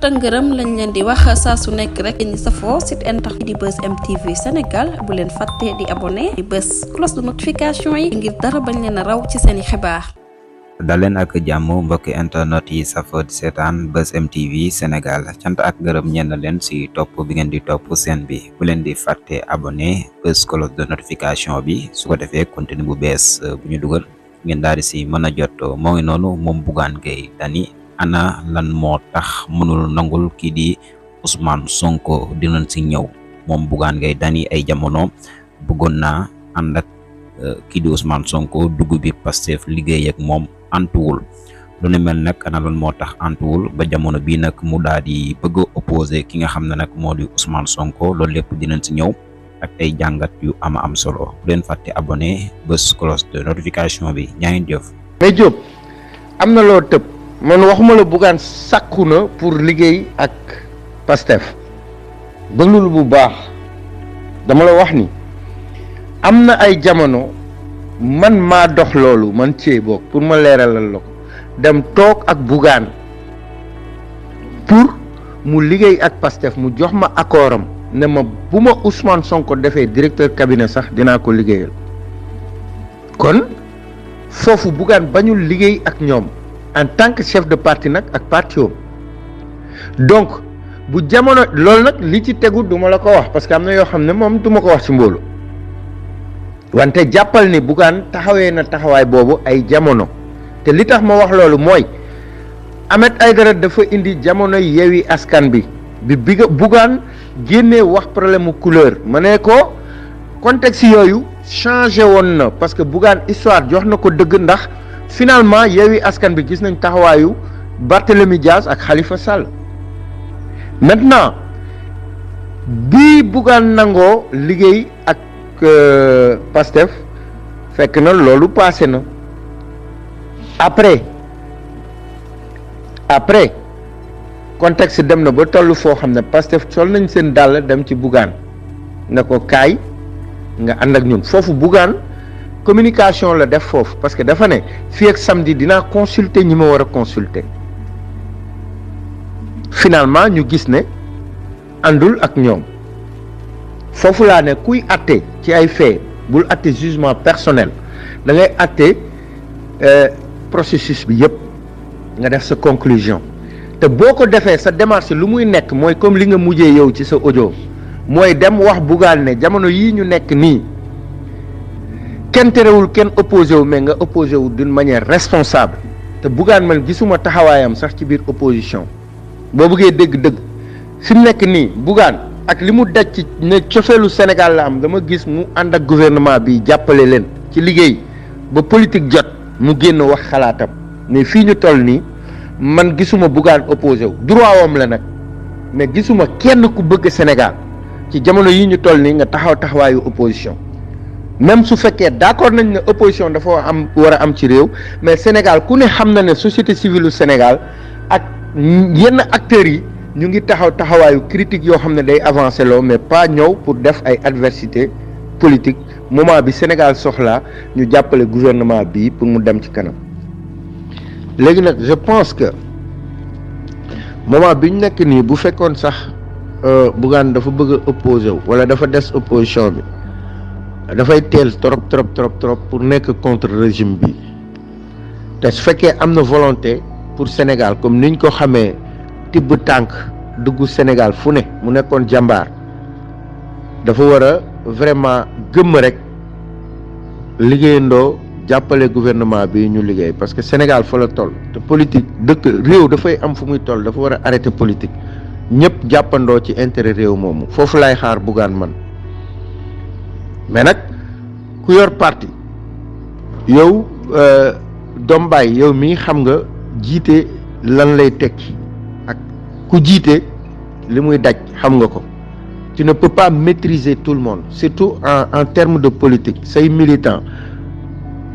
ngërëm lañ leen di wax saa su nekk rek ñi safoo site internet di Buzz M TV Sénégal bu leen fàtte di abonné di bës cloche de notification yi ngir dara bañ leen a raw ci seeni xibaar. daleen ak jàmm mbokki internet yi safoo di seetaan Buzz M TV Sénégal cant ak ngërëm ñeen leen si topp bi ngeen di topp seen bi bu leen di fàtte abonné bës cloche de notification bi su ko defee contenu bu bees bu ñu dugal ngeen daal di si mën a jot moo ngi noonu moom Bougane Gueye Dany ana lan moo tax mënul nangul kii di Ousmane Sonko dinañ si ñëw moom Bougane Gueye Dany ay jamono bëggoon naa ànd ak kii di Ousmane Sonko dugg biir Pastef liggéey ak moom antuwul lu ne mel nag ana lan moo tax antuwul ba jamono bii nag mu daal di bëgg a opposé ki nga xam ne nag moo di Ousmane Sonko loolu lépp dinañ si ñëw ak ay jàngat yu ama am solo bu leen fàtte abonné bés cloche de notification bi ñaa ngi jëf. mais Diop am na loo tëb. man waxuma la Bougane sàkku na pour liggéey ak Pastef déglul bu baax dama la wax ni am na ay jamono man maa dox loolu man cee boog pour ma leeralal la ko dem toog ak Bougane pour mu liggéey ak Pastef mu jox ma accordam ne ma bu ma Ousmane Sonko defee directeur cabinet sax dinaa ko liggéeyal kon foofu Bougane bañul liggéey ak ñoom en tant que chef de parti nag ak parti yoom donc bu jamono loolu nag li ci tegu duma la ko wax parce que am na yoo xam ne moom duma ko wax ci mboolu wante jàppal ni Bougane taxawee na taxawaay boobu ay jamono te li tax ma wax loolu mooy Ahmed Aïdara dafa indi jamono Yewwi Askan bi Bougane génnee wax problème mu couleur ma ne ko contexte yooyu changé woon na parce que Bougane histoire jox na ko dëgg ndax finalement Yewwi Askan bi gis nañ taxawaayu Barthélémy Dias ak Khalifa Sall maintenant bi Bougane nangoo liggéey ak Pastef fekk na loolu passé na après contexte dem na ba tollu foo xam ne Pastef sol nañ seen dàll dem ci Bougane ne ko kaay nga ànd ak ñun foofu Bougane communication la def foofu parce que dafa ne fii ak samedi dinaa consulter ñi ma war a consulter finalement ñu gis ne àndul ak ñoom foofu laa ne kuy atte ci ay fait bul atte jugement personnel da ngay atte processus bi yëpp nga def sa conclusion te boo ko defee sa démarche lu muy nekk mooy comme li nga mujjee yow ci sa audio mooy dem wax Bougane ne jamono yii ñu nekk nii kenn terewul kenn opposé wu mais nga opposé wu d'une manière responsable te Bougane man gisuma taxawaayam sax ci biir opposition boo bëggee dégg-dëgg fi mu nekk nii Bougane ak li mu daj ci ne cofeelu Sénégal la am dama gis mu ànd ak gouvernement bi jàppale leen ci liggéey ba politique jot mu génn wax xalaatam mais fii ñu toll nii man gisuma Bougane opposé wu droit wam la nag mais gisuma kenn ku bëgg Sénégal ci jamono yi ñu toll nii nga taxawaayu opposition même su fekkee d'accord nañ ne opposition dafa war a am ci réew mais Sénégal ku ne xam na ne société civile Sénégal ak yenn acteurs yi ñu ngi taxawaayu critique yoo xam ne day avancer loo mais pas ñëw pour def ay adversité politique moment bi Sénégal soxlaa ñu jàppale gouvernement bi pour mu dem ci kanam léegi nag je pense que moment bi ñu nekk nii bu fekkoon sax Bougane dafa bëgg a opposé wu wala dafa des opposition bi dafay teel trop pour nekk contre régime bi te su fekkee am na volonté pour Sénégal comme niñ ko xamee tibb tànk dugg Sénégal fu ne mu nekkoon jàmbaar dafa war a vraiment gëmm rek liggéeyandoo jàppale gouvernement bi ñu liggéey parce que Sénégal fa la toll te politique dëkk réew dafay am fu muy toll dafa war a arrêter politique ñëpp jàppandoo ci intérêt réew moomu foofu laay xaar Bougane man mais nag ku yor parti yow Dombaay yow mii xam nga jiite lan lay tekki ak ku jiite li muy daj xam nga ko tu ne peux pas maîtriser tout le monde surtout en termes de politique say militants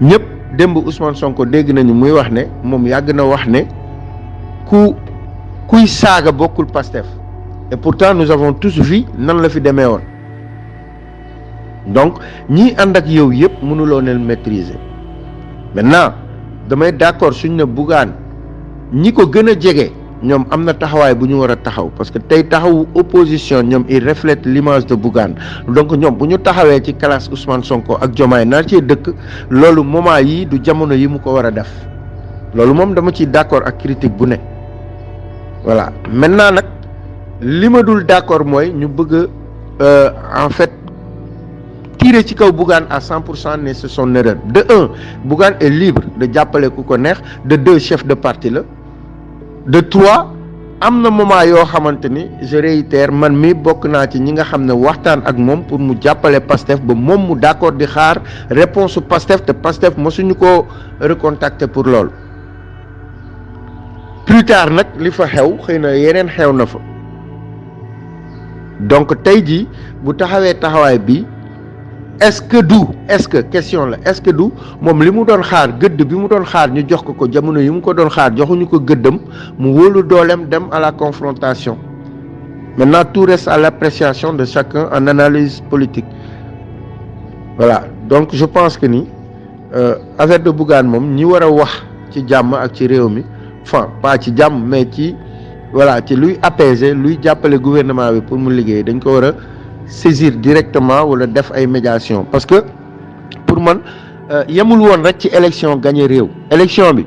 ñëpp démb Ousmane Sonko dégg nañu muy wax ne moom yàgg na wax ne kuy saaga bokkul Pastef et pourtant nous avons tous vu nan la fi demee woon donc ñii ànd ak yow yëpp mënuloo leen maîtriser maintenant damay d'accord suñ ne Bougane ñi ko gën a jege ñoom am na taxawaay bu ñu war a taxaw parce que tey taxawu opposition ñoom il reflète l'image de Bougane donc ñoom bu ñu taxawee ci classe Ousmane Sonko ak Diomaye nar cee dëkk loolu moment yi du jamono yi mu ko war a def loolu moom dama ciy d'accord ak critique bu ne voilà maintenant nag li ma dul d'accord mooy ñu bëgg en fait tirer ci kaw Bougane à 100% ne c'est son erreur de un Bougane est libre de jàppale ku ko neex de deux chef de parti la de trois am na moment yoo xamante ni je réitère man mi bokk naa ci ñi nga xam ne waxtaan ak moom pour mu jàppale Pastef ba moom mu d'accord di xaar réponse su Pastef te Pastef mosuñu ko recontacter pour loolu plus tard nag li fa xew xëy na yeneen xew na fa donc tey jii bu taxawee taxawaay bi est-ce que question la est-ce que du moom li mu doon xaar gëdd bi mu doon xaar ñu jox ko jamono yi mu ko doon xaar joxuñu ko gëddam mu wóolu dooleem dem à la confrontation maintenant tout reste à l'appréciation de chacun en analyse politique voilà donc je pense que ni affaire de Bougane moom ñi war a wax ci jàmm ak ci réew mi enfin pas ci jàmm mais ci voilà ci luy apaiser luy jàppale gouvernement bi pour mu liggéey dañ ko war a saisir directement wala def ay médiation parce que pour man yemul woon rek ci élection gagné réew élection bi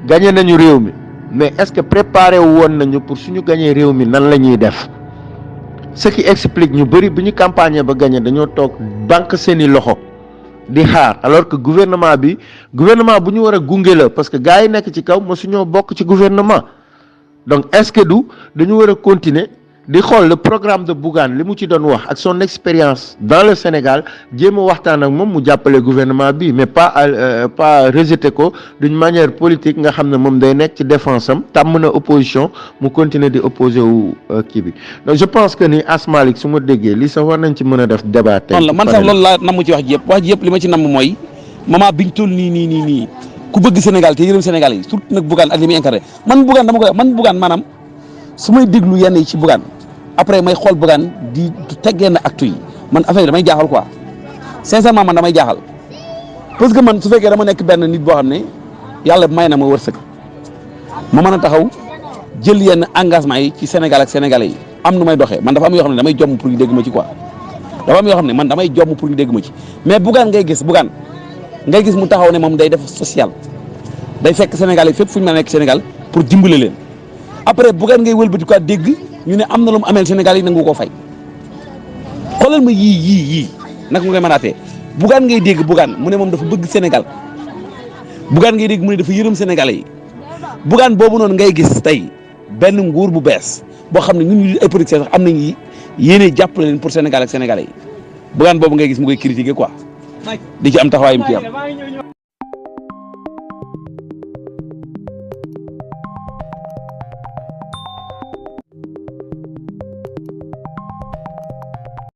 gagné nañu réew mi mais est-ce que préparé woon nañu pour suñu gagné réew mi nan la ñuy def ce qui explique ñu bëri bi ñu campagne ba gagné dañoo toog banque seeni loxo di xaar alors que gouvernement bu ñu war a gunge la parce que gars yi nekk ci kaw mosuñoo bokk ci gouvernement donc est-ce que dañu war a continuer di xool le programme de Bougane li mu ci doon wax ak son expérience dans le Sénégal jéem a waxtaan ak moom mu jàppale gouvernement bi mais pas rejeter ko d'une manière politique nga xam ne moom day nekk ci défense am tàmm na opposition mu continuer di opposer wu kii bi donc je pense que ni Asmalik su ma déggee li sax war nañ ci mën a def débat tey. noonu la man sax loolu laa namm ci wax ji yëpp li ma ci namm mooy moment biñ toll nii ku bëgg Sénégal te yërëm Sénégal yi surtout nag Bougane ak li muy incarné man Bougane maanaam su may déglu yenn yi ci Bougane après may xool Bougane di teggee na actu yi man affaire yi damay jaaxal quoi sincèrement man damay jaaxal parce que man su fekkee dama nekk benn nit boo xam ne yàlla may na ma wërsëg ma mën a taxaw jël yenn engagement yi ci Sénégal ak Sénégalais yi am nu may doxee man dafa am yoo xam ne damay jomm pour ñu dégg ma ci quoi dafa am yoo xam ne man damay jomm pour ñu dégg ma ci mais Bougane ngay gis mu taxaw ne moom day def social day fekk Sénégal yi fépp fu ñu mën a nekk Sénégal pour dimbale leen après Bougane ngay wëlbati quoi dégg ñu ne am na lu mu ameel Sénégal yi nangu koo fay xoolal ma yii naka nga koy mënaatee Bougane ngay dégg Bougane mu ne moom dafa bëgg Sénégal Bougane ngay dégg mu ne dafa yërëm Sénégalais yi Bougane boobu noonu ngay gis tey benn nguur bu bees boo xam ne ñun ay politiciens sax am nañu yéene jàppale leen pour Sénégal ak Sénégalais yi Bougane boobu ngay gis mu koy critiquer quoi di ci am taxawaayam ci am.